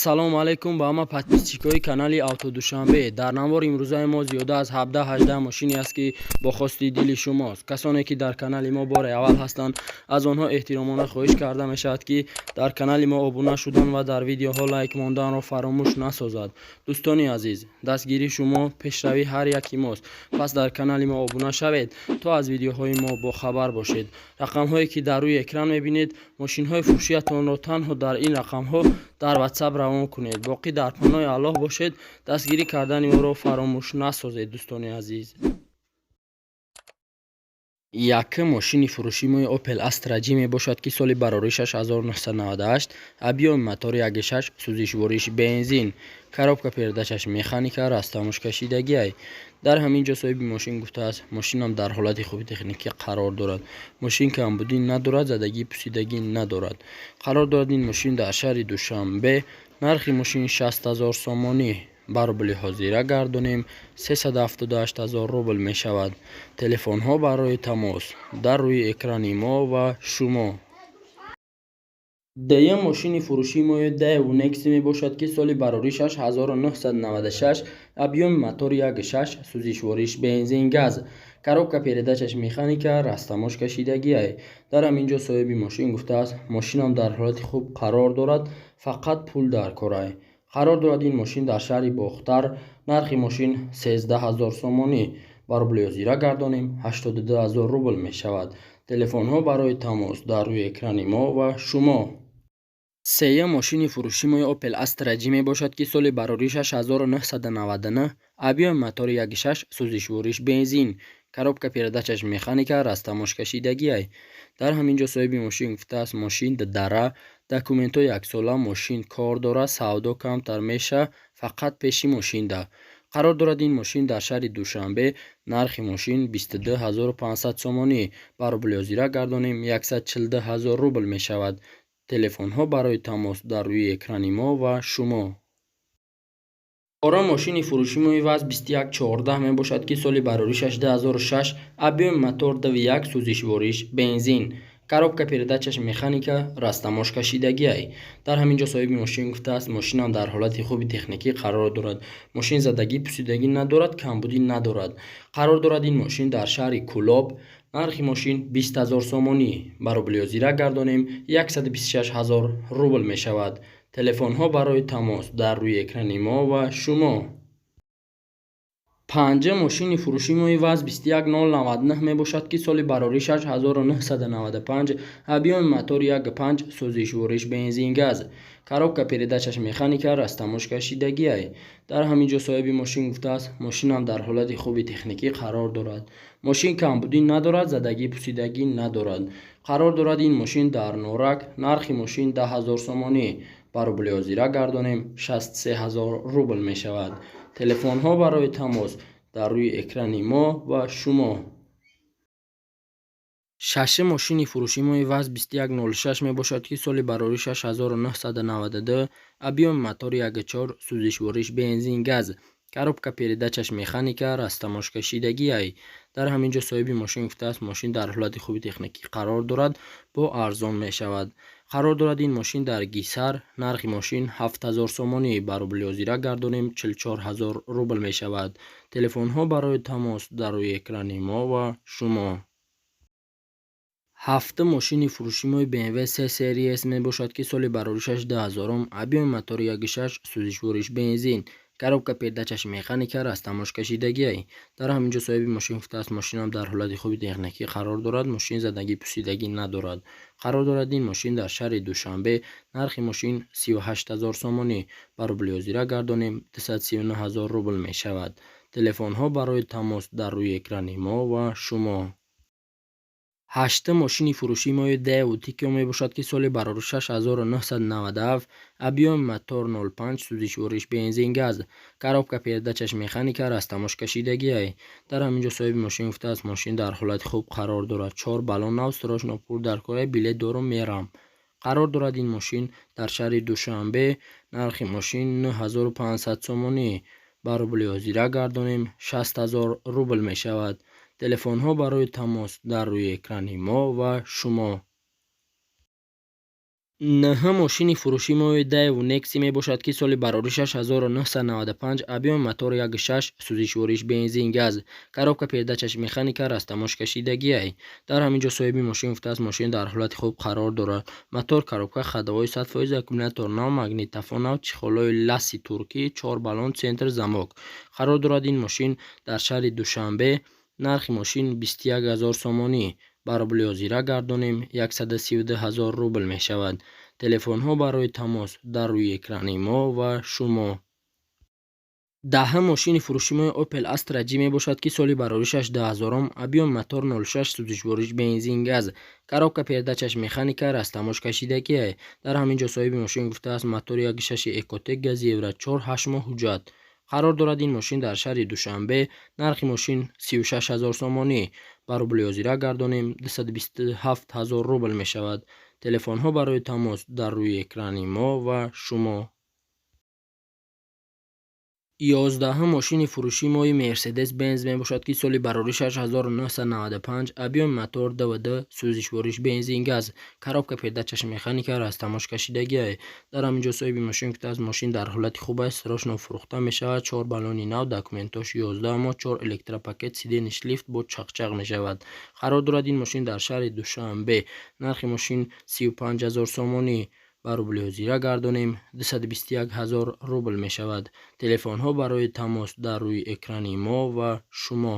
Ассалому алайкум ба ҳама подписчикои канали Автодушанбе. Дар навори имрӯзаи мо зиёда аз 17-18 мошине аст, ки бо хости дили шумост. Касоне ки дар канали мо бори аввал ҳастанд, аз онҳо эҳтиромона хоҳиш карда мешавад, ки дар канали мо обуна шудан ва дар видеоҳо лайк монданро фаромӯш насозад. Дӯстони азиз, дастгирии шумо пешравии ҳар яки мост, пас дар канали мо обуна шавед, то аз видеоҳои мо бохабар бошед. Рақамҳое ки дар рӯи экран мебинед, мошинҳои фурӯшиятонро танҳо дар ин рақамҳо дар Ватсап равон кунед. Боқӣ дар паноҳи Аллоҳ бошед, дастгирӣ кардани моро фаромӯш насозед, дӯстони азиз. Якум мошини фурӯшии мои Opel Astra J мебошад, ки соли бароришаш 1998, объёми мотори 1.6, сӯзишвориш бензин, коробка передачаш механика, растаможкашидагиай. Дар ҳамин ҷо соҳиби мошин гуфтааст, мошинам дар ҳолати хуби техникӣ қарор дорад, мошин камбудӣ надорад, задагӣ пусидагӣ надорад. Қарор дорад ин мошин дар шаҳри Душанбе. Нархи мошин 60 000 сомонӣ, ба рубли ҳозира гардонем, 378 ҳазор рубл мешавад. Телефонҳо барои тамос дар рӯи экрани мо ва шумо. Дуюм мошини фурӯшии мои Daewoo Nexia мебошад, ки соли бароришаш 1996, объёми мотори 1.6, сӯзишвориш бензин, газ, коробка передачаш механика, растаможкашидагиай. Дар ҳамин ҷо соҳиби мошин гуфтааст, мошинам дар ҳолати хуб қарор дорад, фақат пул дар корай. Қарор дорад ин мошин дар шаҳри Бохтар. Нархи мошин 13 000 сомонӣ, ба рубли ҳозира гардонем, 82 ҳазор рубл мешавад. Телефонҳо барои тамос дар рӯи экрани мо ва шумо. Сеюм мошини фурӯшии мои Opel Astra J мебошад, ки соли бароришаш 1999, объёми мотори 1.6, сӯзишвориш бензин, коробка передачаш механика, растаможкашидагиай. Дар ҳамин ҷо соҳиби мошин гуфтааст, мошин дара, документҳо яксола, мошин кор дорад, савдо камтар меша, фақат пеши мошинда. Қарор дорад ин мошин дар шаҳри Душанбе. Нархи мошин 22 500 сомонӣ, ба рубли ҳозира гардонем, 142 ҳазор рубл мешавад. Телефонҳо барои тамос дар рӯи экрани мо ва шумо. Чорум мошини фурӯшии мои ВАЗ 2114 мебошад, ки соли бароришаш 2006, объёми мотор 2.1, сӯзишвориш бензин, коробка передачаш механика, растаможкашидагиай. Дар ҳамин ҷо соҳиби мошин гуфтааст, мошинам дар ҳолати хуби техникӣ қарор дорад, мошин задагӣ пусидагӣ надорад, камбудӣ надорад. Қарор дорад ин мошин дар шаҳри Кӯлоб. Нархи мошин 20 000 сомонӣ, ба рубли ҳозира гардонем, 126 ҳазор рубл мешавад. Телефонҳо барои тамос дар рӯи экрани мо ва шумо. Панҷум мошини фурӯшии мои ВАЗ 21099 мебошад, ки соли бароришаш 1995, объёми мотори 1.5, сӯзишвориш бензин, газ, коробка передачаш механика, растаможкашидагиай. Дар ҳамин ҷо соҳиби мошин гуфтааст, мошинам дар ҳолати хуби техникӣ қарор дорад, мошин камбудӣ надорад, задагӣ пусидагӣ надорад. Қарор дорад ин мошин дар Норак. Нархи мошин 10 000 сомонӣ, ба рубли ҳозира гардонем, 63 ҳазор рубл мешавад. Телефонҳо барои тамос дар рӯи экрани мо ва шумо. Шашум мошини фурӯшии мои ВАЗ 2106 мебошад, ки соли бароришаш 1992, объёми мотори 1.4, сӯзишвориш бензин, газ, коробка передачаш механика, растаможкашидагиай. Дар ҳамин ҷо соҳиби мошин гуфтааст, мошин дар ҳолати хуби техникӣ қарор дорад, бо арзон мешавад. Қарор дорад ин мошин дар Гисар. Нархи мошин 7000 сомонӣ, ба рубли ҳозира гардонем, 44 ҳазор рубл мешавад. Телефонҳо барои тамос дар рӯи экрани мо ва шумо. Ҳафтум мошини фурӯшии мои BMW 3 Series мебошад, ки соли бароришаш 2000, объёми мотори 1.6, сӯзишвориш бензин, коробка передачаш механика, растаможкашидагиай. Дар ҳамин ҷо соҳиби мошин гуфтааст, мошинам дар ҳолати хуби техникӣ қарор дорад, мошин задагӣ пусидагӣ надорад. Қарор дорад ин мошин дар шаҳри Душанбе. Нархи мошин 38 ҳазор сомонӣ, ба рубли ҳозира гардонем, 239 ҳазор рубл мешавад. Телефонҳо барои тамос дар рӯи экрани мо ва шумо. Ҳаштум мошини фурӯшии мои Daewoo Tico мебошад, ки соли бароришаш 1997, объёми мотор 0.5, сӯзишвориш бензин, газ, коробка передачаш механика, растаможкашидагиай. Дар ҳамин ҷо соҳиби мошин гуфтааст, мошин дар ҳолати хуб қарор дорад, чор баллон нав, срочно пул дар кора, билет дорум, мерам. Қарор дорад ин мошин дар шаҳри Душанбе. Нархи мошин 9500 сомонӣ, ба рубли ҳозира гардонем, 60 ҳазор рубл мешавад. Телефонҳо барои тамос дар рӯи экрани мо ва шумо. Нӯҳум мошини фурӯшии мои Daewoo Nexia мебошад, ки соли бароришаш 1995, объёми мотор 1.6, сӯзишвориш бензин газ, коробка передачаш механика, растаможка шидагиай. Дар ҳамин ҷо соҳиби мошин гуфтааст, мошин дар ҳолати хуб қарор дорад. Мотор, коробка, ходовой 100%, аккумулятор нав, магнитофон нав, чехолҳои ласи туркӣ, чор баллон, центр замок. Қарор дорад ин мошин дар шаҳри Душанбе. Нархи мошин 21 000 сомонӣ. Ба рубли ҳозира гардонем, 132 000 рубл мешавад. Телефонҳо барои тамос дар рӯи экрани мо ва шумо. Даҳум мошини фурӯшии мои Opel Astra J мебошад, ки соли бароришаш 2000-ум, объёми мотор 06, сӯзишвориш бензин газ, коробка передачаш механика, растаможка шидагиай. Дар ҳамин ҷо соҳиби мошин гуфтааст, мотори 1.6 Ecotec, гази Евро 4, 8 моҳ ҳуҷҷат. Қарор дорад ин мошин дар шаҳри Душанбе. Нархи мошин 36 000 сомонӣ. Ба рубли ҳозира гардонем, 227 000 рубл мешавад. Телефонҳо барои тамос дар рӯи экрани мо ва шумо. 11-ум мошини фурӯшии мои Мерседес Бенз мебошад, ки соли бароришаш 1995, объёми мотор 2.2, сӯзишвориш бензин газ, коробка передачаш механика, растаможка шидагиай. Дар ҳамин ҷо соҳиби мошин гуфтааст, мошин дар ҳолати хуб аст, срочно фурӯхта мешавад, чор баллони нав, документош 11 моҳ, чор электропакет, сиденьиш лифт бо чақчақ мешавад. Қарор дорад ин мошин дар шаҳри Душанбе. Нархи мошин 35 000 сомонӣ. Ба рубли ҳозира гардонем, 221 000 рубл мешавад. Телефонҳо барои тамос дар рӯи экрани мо ва шумо.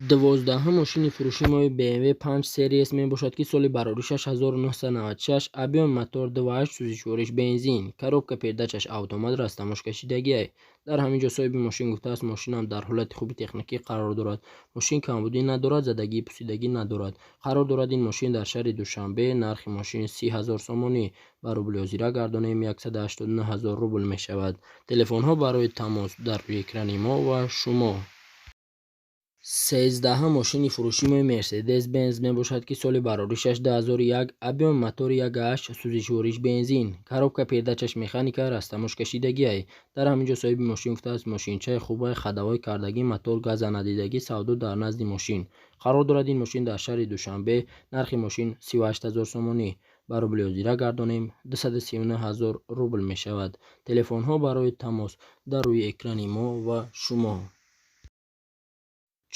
12-ум мошини фурӯшии мои BMW 5 Series мебошад, ки соли бароришаш 1996, объёми мотор 2.8, сӯзишвориш бензин, коробка передачаш автомат, растаможка шидагиай. Дар ҳамин ҷо соҳиби мошин гуфтааст, мошинам дар ҳолати хуби техникӣ қарор дорад. Мошин камбудӣ надорад, задагӣ, пусидагӣ надорад. Қарор дорад ин мошин дар шаҳри Душанбе. Нархи мошин 30 000 сомонӣ. Ба рубли ҳозира гардонем, 189 000 рубл мешавад. Телефонҳо барои тамос дар рӯи экрани мо ва шумо. 13-ум мошини фурӯшии мои Мерседес Бенз мебошад, ки соли бароришаш 2001, объёми мотори 1.8, сӯзишвориш бензин, коробка передачаш механика, растаможка шидагиай. Дар ҳамин ҷо соҳиби мошин гуфтааст, мошинчаи хубай, ходовой кардагӣ, мотор газа надидагӣ, савдо дар назди мошин. Қарор дорад ин мошин дар шаҳри Душанбе. Нархи мошин 38 000 сомонӣ. Ба рубли ҳозира гардонем, 239 000 рубл мешавад. Телефонҳо барои тамос дар рӯи экрани мо ва шумо.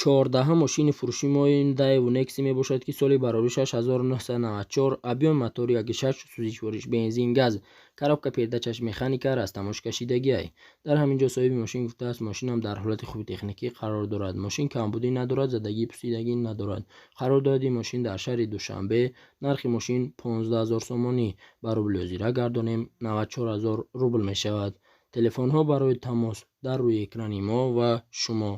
14-ум мошини фурӯшии мои Daewoo Nexia мебошад, ки соли бароришаш 1994, объёми мотори 1.6, сӯзишвориш бензин газ, коробка передачаш механика, растаможка шидагиай. Дар ҳамин ҷо соҳиби мошин гуфтааст, мошинам дар ҳолати хуби техникӣ қарор дорад. Мошин камбудӣ надорад, задагӣ, пусидагӣ надорад. Қарор дорад ин мошин дар шаҳри Душанбе. Нархи мошин 15 000 сомонӣ. Ба рубли ҳозира гардонем, 94 000 рубл мешавад. Телефонҳо барои тамос дар рӯи экрани мо ва шумо.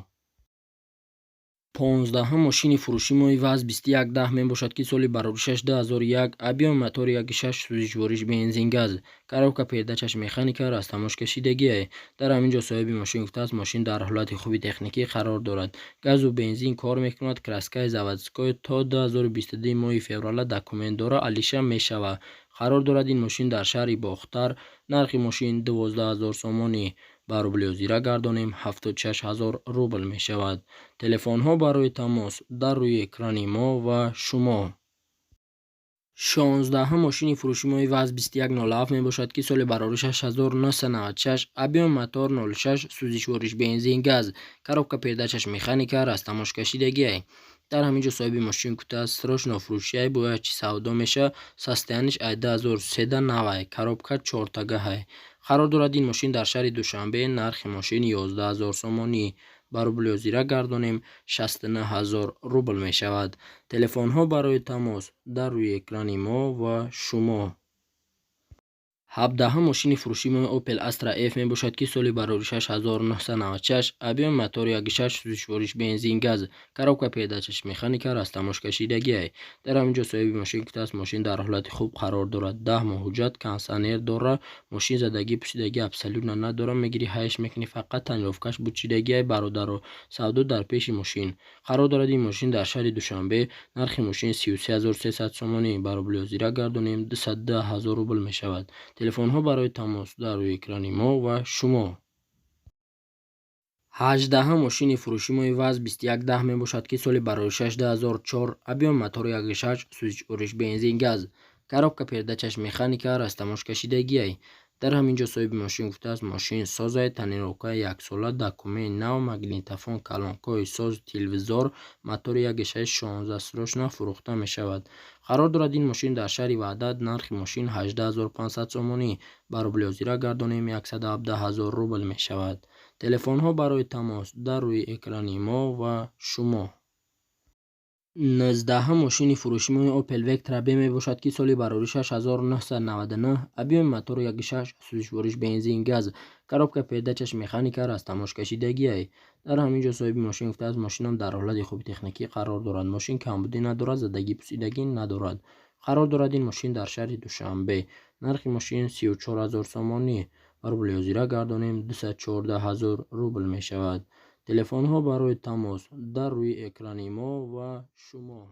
15-ум мошини фурӯшии мои ВАЗ 2110 мебошад, ки соли бароришаш 2001, объёми мотори 1.6, сӯзишвориш бензин газ, коробка передачаш механика, растаможка шидагиай. Дар ҳамин ҷо соҳиби мошин гуфтааст, мошин дар ҳолати хуби техникӣ қарор дорад. Газу бензин кор мекунад, краскаи заводской, то 2022 моҳи феврала документ дора, алиша мешавад. Қарор дорад ин мошин дар шаҳри Бохтар. Нархи мошин 12 000 сомонӣ. Ба рубли ҳозира гардонем, 76 000 рубл мешавад. Телефонҳо барои тамос дар рӯи экрани мо ва шумо. 16-ум мошини фурӯшии мои ВАЗ 2107 мебошад, ки соли бароришаш 1996, объёми мотор 06, сӯзишвориш бензин газ, коробка передачаш механика, растаможка шидагиай. Дар ҳамин ҷо соҳиби мошин гуфтааст, срочно фурӯшиай, бояд чӣ савдо меша. Состояниш ай 2003 навай, коробка чортагаҳай. Қарор дорад ин мошин дар шаҳри Душанбе. Нархи мошин 11 000 сомонӣ. Ба рубли ҳозира гардонем, 69 000 рубл мешавад. Телефонҳо барои тамос дар рӯи экрани мо ва шумо. 17-ум мошини фурӯшии мои Opel Astra F мебошад, ки соли бароришаш 1996, объёми мотори 1.6, сӯзишвориш бензин газ, коробка передачаш механика, растаможка шидагиай. Дар ҳамин ҷо соҳиби мошин гуфтааст, мошин дар ҳолати хуб қарор дорад, 10 моҳ ҳуҷҷат, кондитсионер дора, мошин задагӣ, пусидагӣ абсолютно надора, мегирӣ, ҳайш мекунӣ, фақат тонировкаш бучидагиай, бародаро. Савдо дар пеши мошин. Қарор дорад ин мошин дар шаҳри Душанбе. Нархи мошин 33 300 сомонӣ. Ба рубли ҳозира гардонем, 210 000 рубл мешавад. Телефонҳо барои тамос дар рӯи экрани мо ва шумо. 18-ум мошини фурӯшии мои ВАЗ 2110 мебошад, ки соли бароришаш 2004, объёми мотори 1.6, сӯзишвориш бензин газ, Коробка передачаш механика, растаможкашидагиай. Дар ҳамин ҷо соҳиби мошин гуфтааст, мошин созай, тонировка яксола, документ нав, магнитофон, колонкаҳои соз, телевизор, мотори 1.6 16 срочно фурӯхта мешавад. Қарор дорад ин мошин дар шаҳри Ваҳдат. Нархи мошин 18 500 сомонӣ. Ба рубли ҳозира гардонем, 117 000 рубл мешавад. Телефонҳо барои тамос дар рӯи экрани мо ва шумо. 19-ҳам мошини фурӯшимои Opel Vectra B мебошад, ки соли бароришаш 1999, объёми мотори 1.6, сӯзишвориш бензин газ, коробка передачаш механика, растаможкашидагиай. Дар ҳамин ҷо соҳиби мошин гуфтааст, мошинам дар ҳолати хуби техникӣ қарор дорад, мошин камбудӣ надорад, задагӣ пусидагӣ надорад. Қарор дорад ин мошин дар шаҳри Душанбе. Нархи мошин 34 000 сомонӣ. Ба рубли ҳозира гардонем, 214 000 рубл мешавад. Телефонҳо барои тамос дар рӯи экрани мо ва шумо.